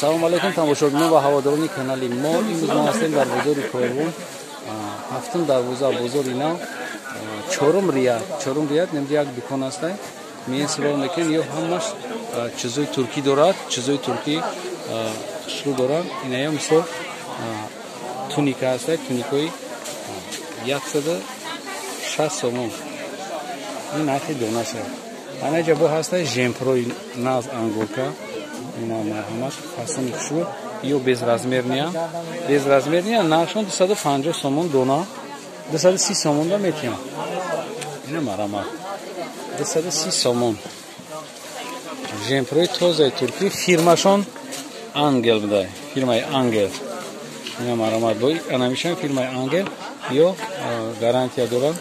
Салом алейкум тамошобинон ва ҳаводорони канали мо. Имрӯз мо ҳастем дар бозори Корвон, ҳафтум дарвоза бозори нав, чорум рият. Чорум рият немҷа як дукон ҳастай. Миен силол мекунем, ё ҳамаш чизои туркӣ дорад, чизои туркӣ хушрӯ дорад. Иная мисол туника ҳастай, туникои 160 сомон. Ин нархи донаша. Анаҷа бо ҳастай жемпрои наз ангурка. Ина марҳамат, фасони хушрӯ, ё безразмерния. Безразмерния нархшон 250 сомон дона, 230 сомон да метиҳам. Ина марҳамат, 230 сомон. Жемпрои тозаи туркӣ, фирмашон Ангел будай, фирмаи Ангел. Ина марҳамат, бо анамишан фирмаи Ангел ё гарантия дорад.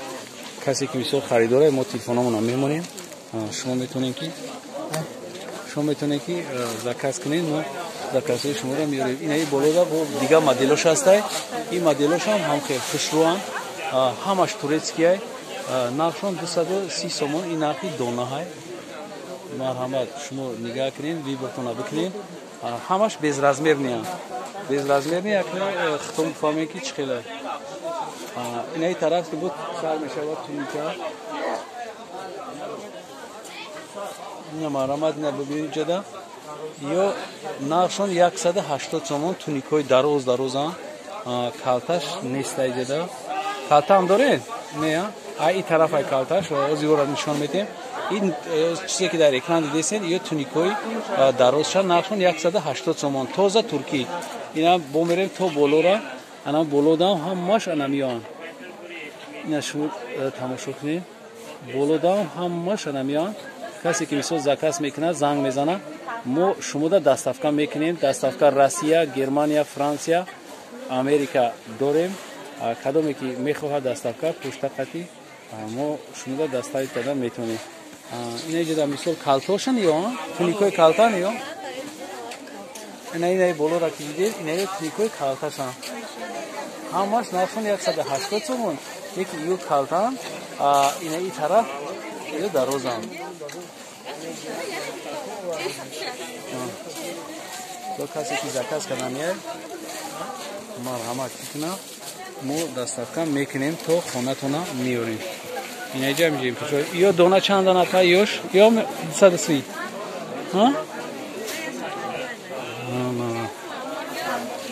Касе ки мисол харидора, мо телефономона мемонем. Шумо метавонед ки заказ кунед, мо заказҳои шуморо меорем. Инаи болода бо дигар моделош ҳастай. Ин моделошам ҳам хел хушрӯанд, ҳамаш турецкияй. Нархшон 230 сомон, ин нархи донаҳай. Марҳамат, шумо нигаҳ кунед, вибртона бикунед. Ҳамаш безразмерниянд. Безразмерни акна хитом бифаҳмем ки чӣ хелай. Инаи тараф ки буд сар мешавад туника. Ина марҳамат, ина бибинед ҷада. Ё нархшон 180 сомон, туникҳои дароз дарозанд. Калташ нест ай ҷада. Калта ҳам доред? Не, а ин тараф ай калташ, ози ора нишон медиҳем. Ин чизе ки дар экран дидесед, ё туникҳои дарозша нархшон 180 сомон, тоза туркӣ. Ина бо мерем то болора, ана болодам ҳамаш ана меоянд. Ина шумо тамошо кунед, болодам ҳамаш ана меоянд. Касе ки мисол заказ мекунад, занг мезанад, мо шумода доставка мекунем. Доставка Россия, Германия, Франсия, Америка дорем. Кадоме ки мехоҳад доставка пушта қати, мо шумода доставить карда метавонем. Ина иҷода мисол калтошан ё туникои калтан ё ина инаи болора ки дидед, инаи туникои калташан. Ҳамаш нархшон 180 сомон. Яки ё калтан, инаи тараф ё дарозанд. То касе ки заказ карда меяд, марҳамат кунад, мо доставка мекунем, то хонатона меорем. Инаҷа мижем. Ё дона чанд дона та ёш? Ё 230. Ҳа?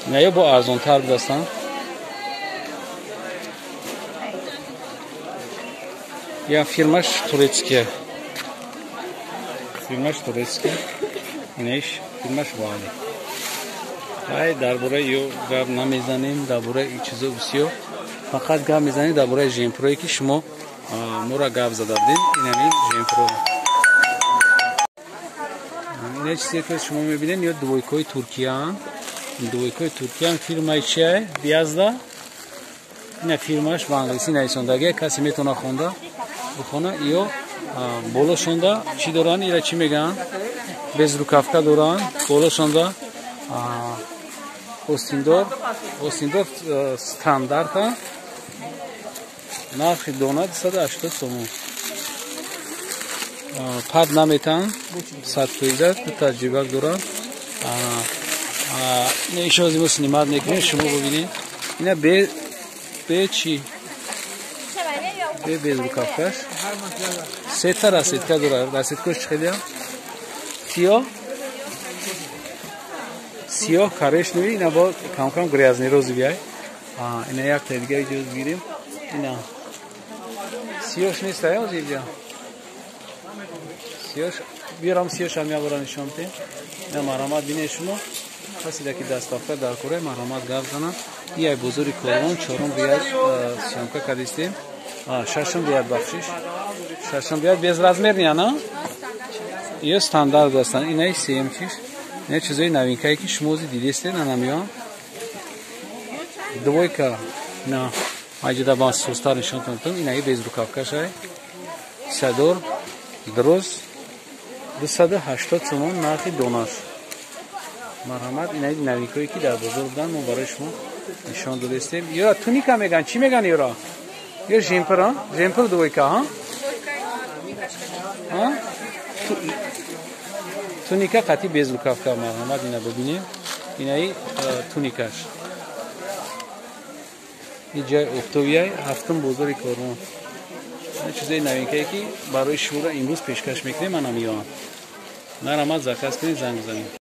На ё бо арзонтар будастанд. Я фирмаш турецкия. Фирмаш турецкия. Инаш фирмаш вали. Ай дар бораи ё гап намезанем, дар бораи ин чизо бисёр. Фақат гап мезанем дар бораи жемпрое ки шумо моро гап зада будед. Инами жемпро. Ина чизе ки шумо мебинед, ё двойкои туркияанд. Двойкои туркияанд, фирмаи чиай? Биязда. Ина фирмаш ба англисӣ нависондагия, касе метавона хонда бихона. Ё болошонда чӣ доранд? Ира чӣ мегӯянд? Безрукавка доранд. Болошонда остиндор, остиндор стандарта. Нархи дона 280 сомон. Пад наметан, 100%, ду таҷрибак доранд. Ина ишози мо снимат мекунем, шумо бибинед. Ина бе чӣ? Бе безрукавкаш. Сета расетка дорад. Расеткош чӣ хелия? Сиёҳ? Сиёҳ коричневый, ина бо кам-кам грязный розовый. Ина як та дига иҷоз гирем. Ина сиёш нест, ай ози иҷа. Сиёш биёрам, сиёш ҳам як бора нишон бидем. Ина марҳамат бинед шумо. Касе ки доставка дар кораи, марҳамат гап занад. Ин ай бозори Корвон, чорум рият съёмка кардистем. Шашум рият, бахшиш. Шашум рият безразмерния, на? Ё стандарт ҳастанд. Инаи сеюм чиш. Ина чизои новинкае ки шумо ози дидестед, ана меоянд. Двойка. На. Маҷида ба сустар нишонтон додам. Инаи безрукавкашай. Садор дроз 280 сомон нархи донаш. Марҳамат, инаи новинкое ки дар бозор буданд, мо барои шумо нишон додестем. Ёра туника меган, чӣ меган ёра? Ё жемпер, а? Жемпер двойка, а? А? Туника қати без рукавка, марҳамат, ина бибинем, инаи туникаш. И ҷои офтобияй, ҳафтум бозори Корвон. Чизои новинкае, ки барои шуморо имрӯз пешкаш мекунем, манам ёам. Марҳамат, заказ кунед, занг бизанед.